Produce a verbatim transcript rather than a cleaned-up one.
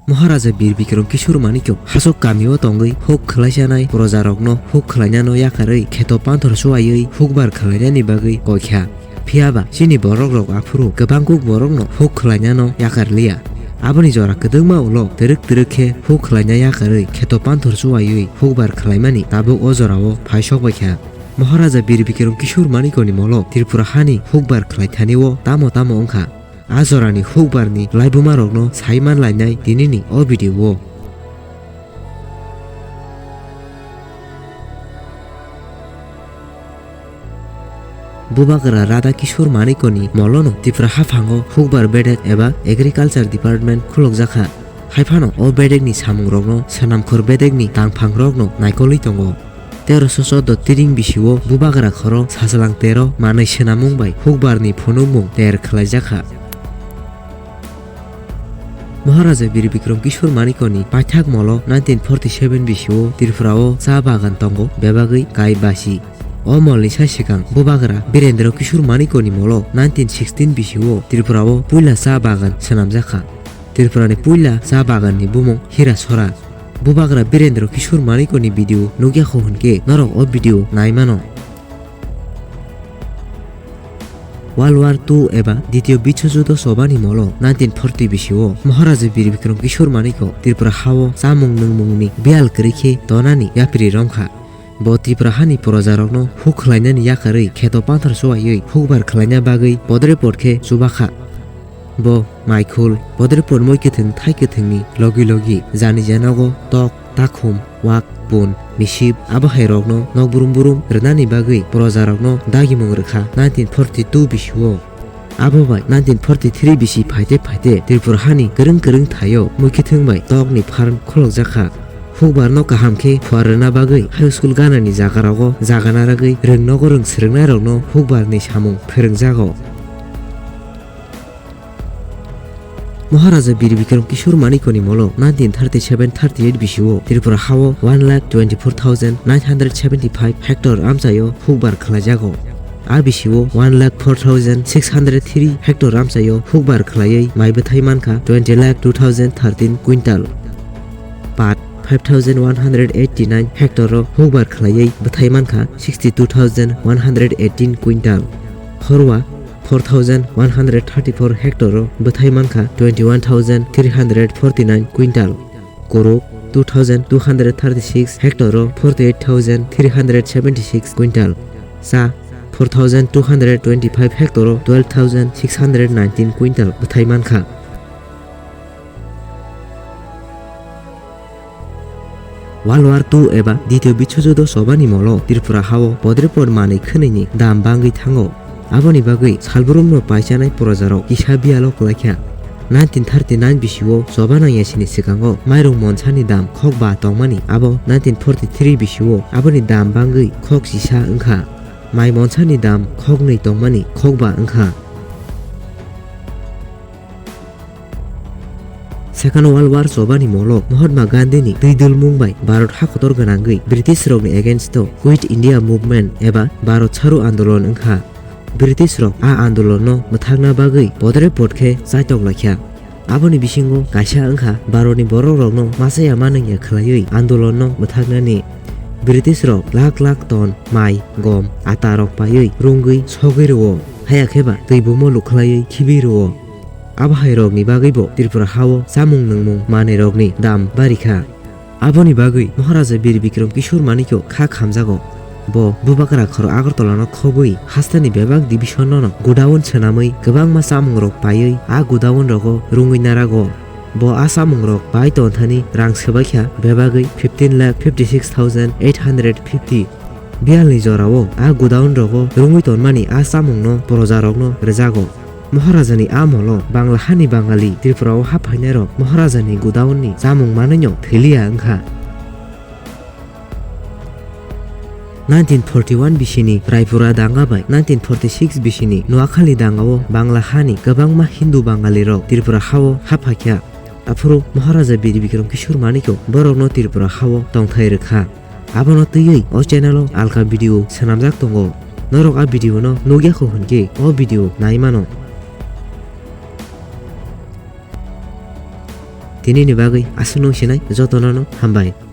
Maharaja Bir Bikram Kishore Manikya hasok kamio tongwi huk khwlaisanai projarokno huk khwlainano yakarwi kheto panthor chuwaiwi hukbar khwlainani bagwi koikha. Phiyaba chini borokrok aphuru kwbangkuk borokno huk khwlainano yakarliya. Aboni jora kwdwkma ulo twrwk twrwk khe huk khwlaina yakarwi kheto panthor chuwaiwi hukbar khwlaimani tabuk o jorao phaisokbaikha. Maharaja Bir Bikram Kishore Manikyani molo Tripura hani hukbar khwlaithanio tamo tamo wngkha. A jorani hukbarni laibumarokno saiman lainai tinini o video o. Bubagra Radha Kishore Manikyani molono Tripura haphango hukbar bedek eba Agriculture Department khulokjakha. Haiphano o bedekni samungrokno swnamkhor bedekni tangphangrokno naikolwi tongo. Teroso chordo tiring bisio bubagra khoro sajlang tero manwi swnamung bai hukbarni phunukmung ter khwlaijakha. Maharaja Bir Bikram Kishore Manikyani paithak molo nineteen forty seven bisio Tripurao cha bagan tongo bebagwi kai basi. O molni sai swkang bubagra Birendra Kishore Manikyani molo nineteen sixteen bisio Tripurao puila cha bagan swnamjakha. Tripurani puila cha baganni bumung Hirasora. Bubagra Birendra Kishore Manikyani video nukya kho hwnkhe norok o video naimano. World War two eba Ditiyo Biswojudho chobani molo nineteen forty bisio Maharaja Bir Bikram Kishore Manikya Tripura hao chamung nungmungni biyal kwrwi khe tonani yapri romkha. Bo Tripura hani projarokno huk khwlainani yakarwi kheto panthor chuwaiwi hukbar khwlaina bagwi bodre pot khe chubakha. Bo maikhul bodre pot moi kwthwng thai kwthwngni logi logi jani janogo tok, takhum, wak, bun, misip abo hai rokno nok brum brum rwnani bagwi projarokno dagimung rwkha nineteen forty two bisio. Abo bai nineteen forty three bisi phaite phaite Tripura hani kwrwng kwrwng thaio muikwthwng bai tokni farm khulokjakha. Hukbarno kaham khe phuar rwna bagwi high school ganani jagarogo jaga naragwi rwngnogo rwng swrwngnairokno hukbarni samung phwrwngjago. Maharaja Bir Bikram Kishore Manikyani molo nineteen thirty seven thirty eight bisio Tripura hao one lakh twenty four thousand nine hundred seventy five hectare amchaio hukbar khwlaijago. A bisio one lakh four thousand six hundred three hectare amchaio hukbar khwlaiwi mai bwthai mankha twenty lakh two thousand thirteen quintal. Pat five thousand one hundred eighty nine hectare o hukbar khwlaiwi bwthai mankha sixty two thousand one hundred eighteen quintal. Horwa four thousand one hundred thirty four hectare o bwthai mankha twenty one thousand three hundred forty nine quintal. Kuruk two thousand two hundred thirty six hectare o forty eight thousand three hundred seventy six quintal. Cha four thousand two hundred twenty five hectare o twelve thousand six hundred nineteen quintal bwthai mankha. World War two eba Ditiyo Biswojudho chobani molo Tripura hao bodrepot manwi khwnwini dam bangwi thango. Aboni bagwi salbrumno paichanai projarok kisa biyalo kwlaikha. Nineteen thirty nine bisio choba nangyasini swkango mairung monsani dam khok ba tongmani abo nineteen forty three bisio aboni dam bangwi khok sisa wngkha. Mai monsani dam khoknwi tongmani khok ba wngkha. Second World War chobani molo Mahatma Gandhi ni twi dulmung bai Bharat hakotor gwnangwi British rokni against o Quit India Movement eba Bharat Chharo Andolon wngkha. British rok a andolon no mwthakna bagwi bodre pot khe chaitok laikha. Aboni bisingo kaisa wngkha Bharat ni borok rokno machaya manwngya khwlaiwi andolon no mwthaknani. British rok lakh lakh ton mai, gom, ata rok paiwi rwngwi sogwi rwo, haya khe ba twi bumo luk khwlaiwi khibi rwo. Abo hai rokni bagwi bo Tripura hao chamung nungmung manwi rokni dam bari kha. Aboni bagwi Maharaja Bir Bikram Kishore Manikyo kha khamjago. Bo Bubagra khoro Agartala no khobwi hasteni bebak division no godown swnamwi kwbangma chamung rok paiwi a godown rogo rwngwi narago. Bo a chamung rok pai tonthani rang swbaikha bebagwi fifteen lakh fifty six thousand eight hundred fifty. Biyalni jorao a godown rogo rwngwi tonmani a chamungno projarokno rwjago. Maharajani amolo Bangla hani Bangali Tripurao haphainairok Maharajani godownni chamung manwino thwilia wngkha. Nineteen forty one bisini Raipura danga bai nineteen forty six bisini Noakhali dangao Bangla hani kwbangma Hindu Bangalirok Tripura hao haphaikha. Aphuru Maharaja Bir Bikram Kishore Manikyo borokno Tripura hao tongthai rwkha. Abono twiwi o channel o alka video swnamjak tongo. Norok a video no nukya kho hwnkhe o video nai mano. Tinini bagwi aswkno wngsinai jotono no hambai.